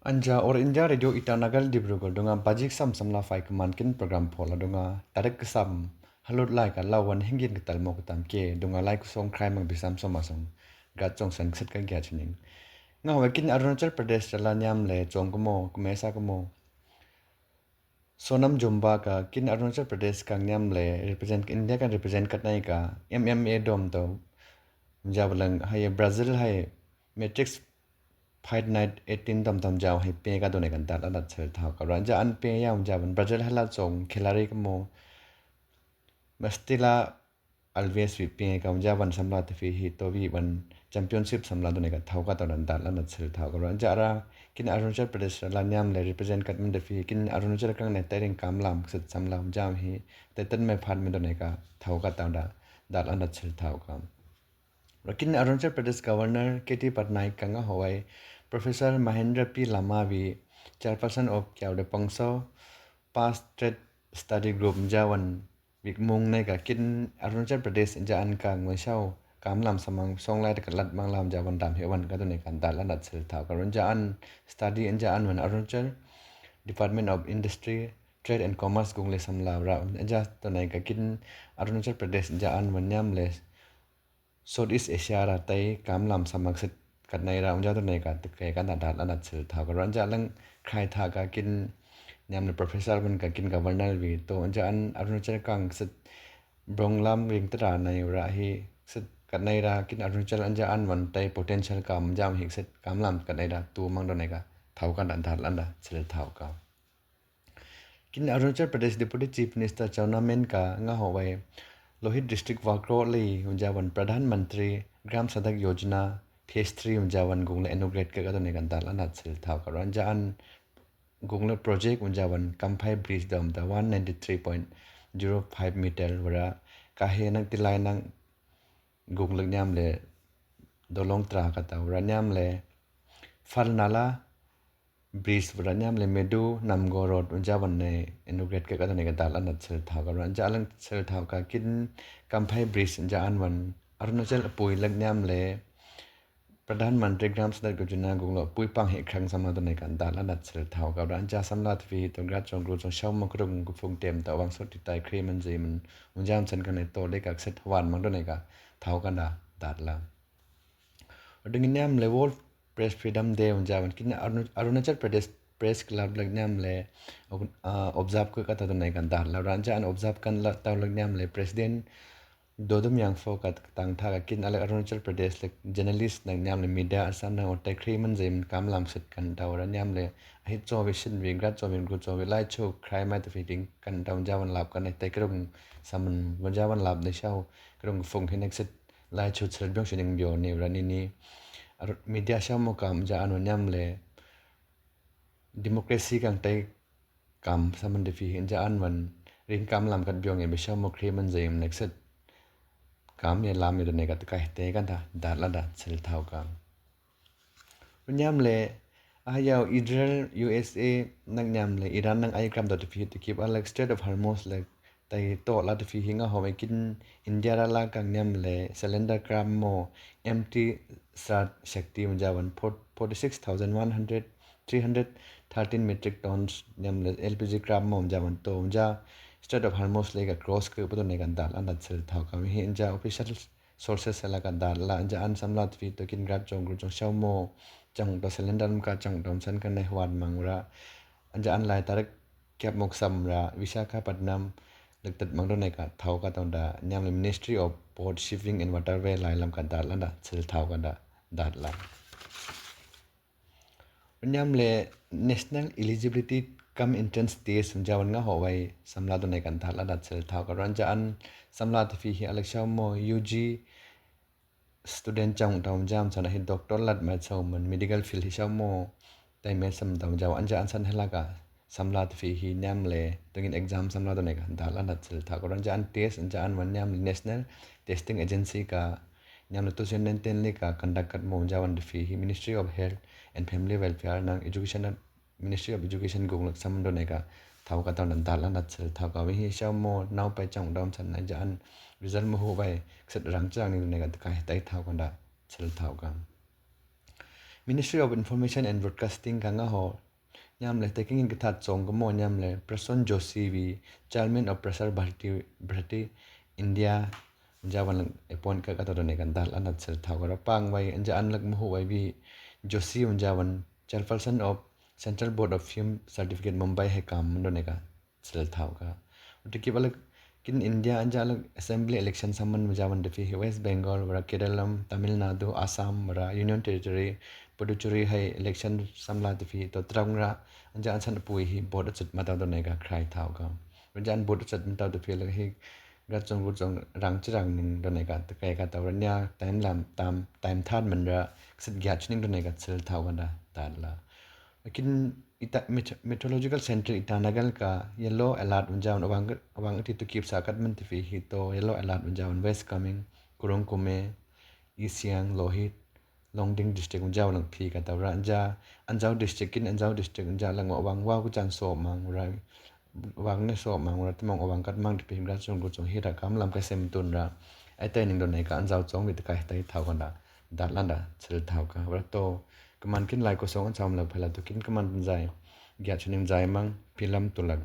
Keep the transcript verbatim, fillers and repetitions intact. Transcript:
Anja or India Radio Itanagar Dibrugarh dunga bajik sam samla fai keman kin program phola dunga tarik kesam halut lai ka lau wan hingin ketal mo ketam ke dunga lai kusong krai mang bisam soma song gat song san kset ka gya chining. Nga hoi kin Arunachal Pradesh rala niam le chong kemo kemesa kemo Sonam Jomba ka kin Arunachal Pradesh ka niam le represent India kan represent katnai ka M M A dom to. Jab lang hai Brazil hai Matrix Fight Night eighteen dom dom jab hai pe ka done kan dal anat sel thao ka ran ja an pe ya jab Brazil hala song khilari kemo Mastila Alves wi pe ka jab an samla te fi hi to wi wan championship samla done ka thao ka to ran dal anat sel thao ka ran ja ra kin Arunachal Pradesh la niam le represent kat min te fi kin Arunachal kang ne tairing kam lam set samla jab hi te tan me phat min done ka thao ka to da dal anat sel thao ka. Ra kin Arunachal Pradesh Governor K T Patnaik ka nga hoi Professor Mahendra P Lama wi Chairperson of Kyaw de Pongso Pass Trade Study Group jawan wik mung ne ka kin Arunachal Pradesh ja an ka ngoi shau kam lam samang song lai ka lat mang lam jawan dam hewan ka done kan dal anat sel thao ka run ja an study ja an wan Arunachal Department of Industry, Trade and Commerce gung le samla ra ja done ka kin Arunachal Pradesh ja an wan niam le Southeast Asia ra tai kam lam samang set katnai ra unja done ka te ka na dal anat sel thao ka ran ja lang khai tha ka kin niam le professor wan ka kin governor wi to ja an Arunachal kang set brong lam ring tera nai ra hi set katnai ra kin Arunachal ja an wan tai potential kam jam hi set kam lam katnai ra tu mang done ka thao ka na dal anat sel thao ka. Kin Arunachal Pradesh Deputy Chief Minister Chowna Mein ka nga hoi Lohit District Wakro le unja wan Pradhan Mantri Gram Sadak Yojana Phase three unja wan gung le inaugurate ka done kan dal anat sel thao ka ran ja an gung le project unja wan Kamphai Bridge dom da one ninety three point zero five meter wara ka he nang tilai nang gung le niam le dolong tra ka ta wara niam le Falnala Bridge wara niam le Medu Namgo Road unja wan ne inaugurate ka done ka dal anat sel thao ka ran ja lang sel thao ka kin Kamphai Bridge ja an wan Arunachal pui le niam le Pradhan Mantri Gram Sadak Yojana gung le pui pang hi khang samla done ka dal anat sel thao ka ran ja samla te fi to gra chong gru chong shau mo krung ku phung tem ta wang sot ti tai khri man ji man unja san ka ne to le ka set wan mang done ka thao ka na dal la. Wadung niam le World Press Freedom Day unja wan kin Arunachal Pradesh Press Club le niam le observe ka ta done kan dal la ran ja an observe kan la tau le niam le President Dodum Yangfo ka tang tha ka kin alek Arunachal Pradesh le journalist nang niam le media asam nang otai khri man jim kam lam set kan tau ra niam le ahi cho vi shin vi gra cho vi gu cho vi lai cho khrai mai ta fi ding kan tau jawan lap kan tai krung saman wan jawan lap ne shau krung phung hin ek set lai cho chel biong shin ding bio ni ra ni ni media shau mo kam ja an niam le democracy kang tai kam saman de fi hin ja an wan ring kam lam kat biong e bi shau mo khri man jim nek set kam ye lam ye done ka te kai te kan ta dal la da sel thao ka. Niam le ayau Israel U S A nang niam le Iran nang ai kram do te fi te kip alek Strait of Hormuz le tai to la te fi hi nga home kin India ra la kang niam le cylinder kram mo empty Strait Shakti unja wan forty six thousand one hundred three hundred thirteen metric tons niam le L P G kram mo unja wan to unja Strait of Hormuz le ka cross ke puto ne kan dal anat sel thao ka mi hi unja official sources la ka dal la unja an samla te fi to kin grab jong gru jong shau mo jang to cylinder ka jang dom san ka ne hwan mang ra unja an lai tarik kyap mok sam ra Visakhapatnam lek tet mang done ka thao ka tong da niam le Ministry of Port, Shipping and Waterway lai lam ka dal la da sel thao ka da dal la. Niam le National Eligibility cum Entrance Test unja wan nga ho wai samla done kan dal la da sel thao ka ran ja an samla te fi hi alek shau mo U G student jang dom jam sana hi doctor lat mai chau man medical field hi shau mo tai me sam dom jam an ja an san hela ka samla te fi hi niam le tungin exam samla done ka dal anat sel thao ka ran ja an test an ja an wan niam le National Testing Agency ka niam le two thousand nineteen le ka conduct kat mo ja wan te fi hi Ministry of Health and Family Welfare nang education Ministry of Education gung lak sam done ka thao ka tong dal anat sel thao ka wi hi shau mo nau pai jang dom san na ja an result mo hu bai set rang chang ni done ka te kai tai thao ka da sel thao ka. Ministry of Information and Broadcasting ka nga ho ñamle tekin kathat song kamo ñamle Prasoon Joshi vi Chairman of Prasar Bharati, Bharati India, unjawan lak appoint ka kata doneka dal anat sel thau ka rapang wai anja an lak muhu wai vi Joshi unjawan Chairperson of Central Board of Film Certificate Mumbai hai kam doneka sel thau ka. Uti ki balak kin India anja lak assembly election saman unjawan defi West Bengal, wara Kerala, Tamil Nadu, Assam, wara Union Territory, Puducherry hai election samla defi to traung ra anja an san pui hi vote achat matau doneka krai thau ka. Anja an vote achat matau defi lak hi gat song gu song rang chirang ning doneka takai ka tau ra nia time lam tam time thad man ra ksit gyat ning doneka sel thau ka da dal la. Lakin ita Meteorological Center Itanagar ka yellow alert unjawan awang awang ati to kip sa kat man tifi hito yellow alert unjawan West Kameng, Kurung Kumey, East Siang, Lohit, Longding district unjawan lang phi ka tau ra anja Anjaw district kin Anjaw district unjaw lang awang wa kujan so mang ra awang ne so mang ra tamang awang kat mang tipi himra chung kuchung hira kam lam ka sem tun ra. Ai tai ning doneka Anjaw chong wi takai tai thau ka da dal landa sel thau ka ra to kaman kin lai ko song an cham lak phala to kin kaman jai. Gya chuning jai mang pilam tulak.